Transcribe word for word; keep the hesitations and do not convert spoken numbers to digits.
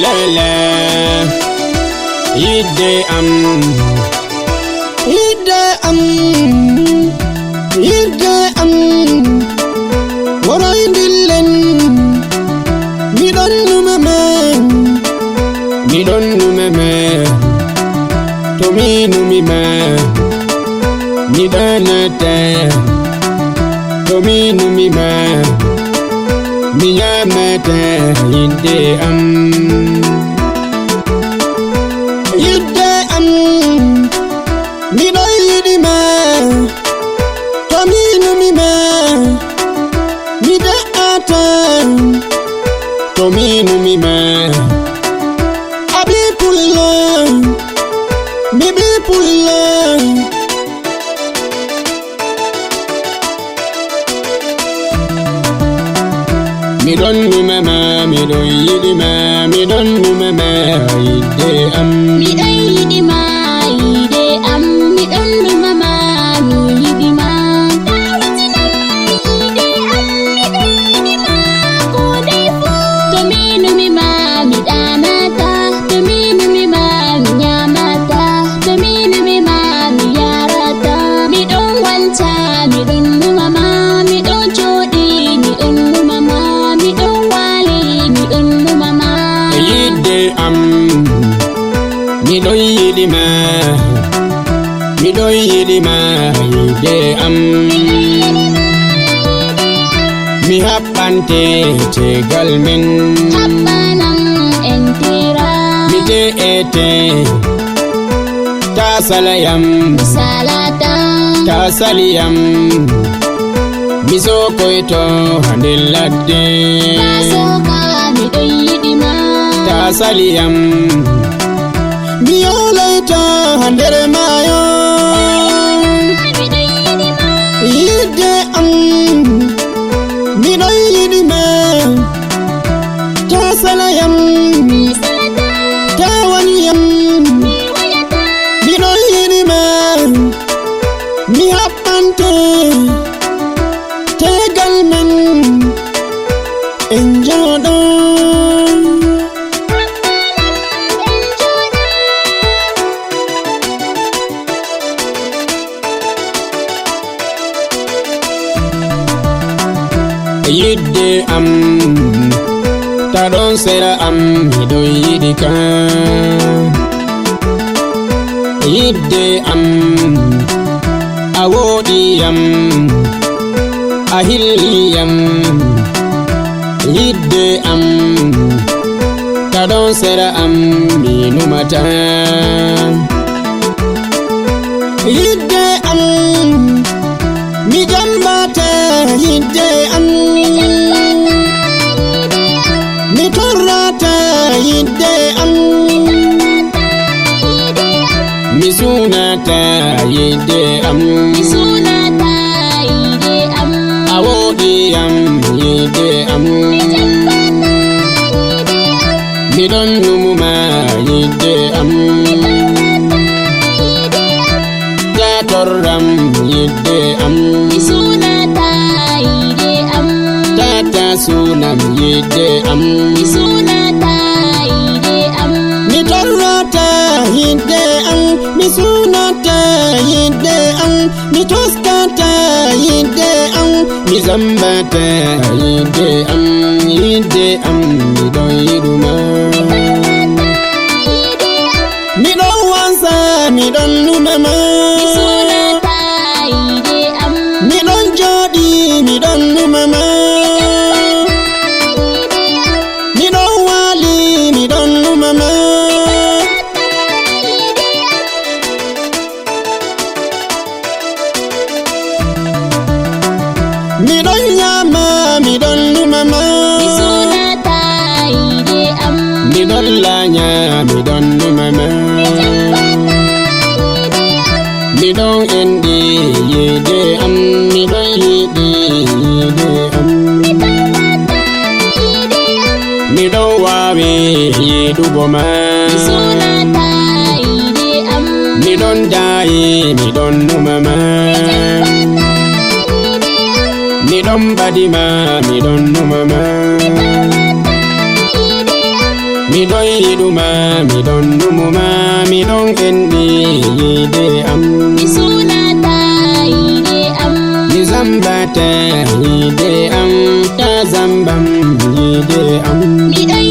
Lele, yidde am, yidde am, yidde am. Woroy ndillen, miɗon numa ma, miɗon numa ma. To mi numi ma, mi ɗaanata. To mi numi ma, mi ñaamata yidde am. Yidde am, miɗo yiɗi ma. To mi numi ma, mi de'ata. To mi numi ma, a ɓii pullo, mi ɓii pullo. Miɗon numa ma, miɗon yiɗi ma, miɗon numa ma, yidde am. Miɗon yiɗi ma, yidde am, miɗon numa ma, mi yiɗi ma. Tawatinam yidde am, miɗon yiɗi ma, ko dey fuu. To mi numi ma, mi ɗaanata. To mi numi ma, mi ñaamata. To mi numi ma, mi yarata. Miɗon wanca, miɗon numa ma. Miɗon jooɗi, miɗon numa ma. Miɗon waali, miɗon numa ma. Yidde am, miɗon yiɗi ma. Miɗon yiɗi ma, yidde am. Mi haɓɓante teegal men. Haɓɓanam entira. Mi te'ete. Ta salayam. Mi salata. Ta saliyam. Mi sookoyto haa nder ladde. Ta sooka, miɗon yiɗi ma. Ta saliyam. Mi yooloyto haa nder maayo. Miɗon yiɗi ma. Yidde am, miɗon yiɗi ma. Ta salayam, ta waliyam, miɗon yiɗi ma. Mi haɓɓante teegal men, en njooɗo. Yidde am, ta ɗon sera am, miɗon yiɗi ka. Yidde am, a wooɗi yam, a hilli yam. Yidde am, ta ɗon sera am, mi numata. Yidde am, mi jammbata yidde am. Mi torrata yidde am. Mi suunata yidde am. Mi suunata yidde am. A wooɗi yam yidde am. Mi jaɓɓata yidde am. Miɗon numu ma yidde am. Mi torrata yidde am. Ta torram yidde am. Mi suunata yidde am. Ta ta suunam yidde am. Mi suunata yidde am. Mi torrata yidde am. Mi suunata yidde am. Mi toskata yidde am. Mi zammbata yidde am. Yidde am, miɗon yiɗu ma. Miɗon wansa, miɗon numa ma. Mi suunata yidde am. Miɗon jooɗi, miɗon numa ma. Miɗon waali, miɗon numa ma. Miɗon ñaama, miɗon numa ma. Mi suunata yidde am. Miɗon laaña, miɗon numa ma. Mi jaɓɓata yidde am. Miɗon enɗi yidde am, miɗon yiɗi yidde am. Mi torrata yidde am. Miɗon waawi yiɗugo ma. Mi suunata yidde am. Miɗon daayi, miɗon numa ma. Mi jaɓɓata yidde am. Miɗon ɓadi ma, miɗon numa ma. Mi torrata yidde am. Miɗon Ɗuma mi ɗon ɗumuma mi ɗon enɗi yiide am. Mi suuɗata yiide am. Mi zambata yiide am. Ta zambam yiide am. Mi ɗon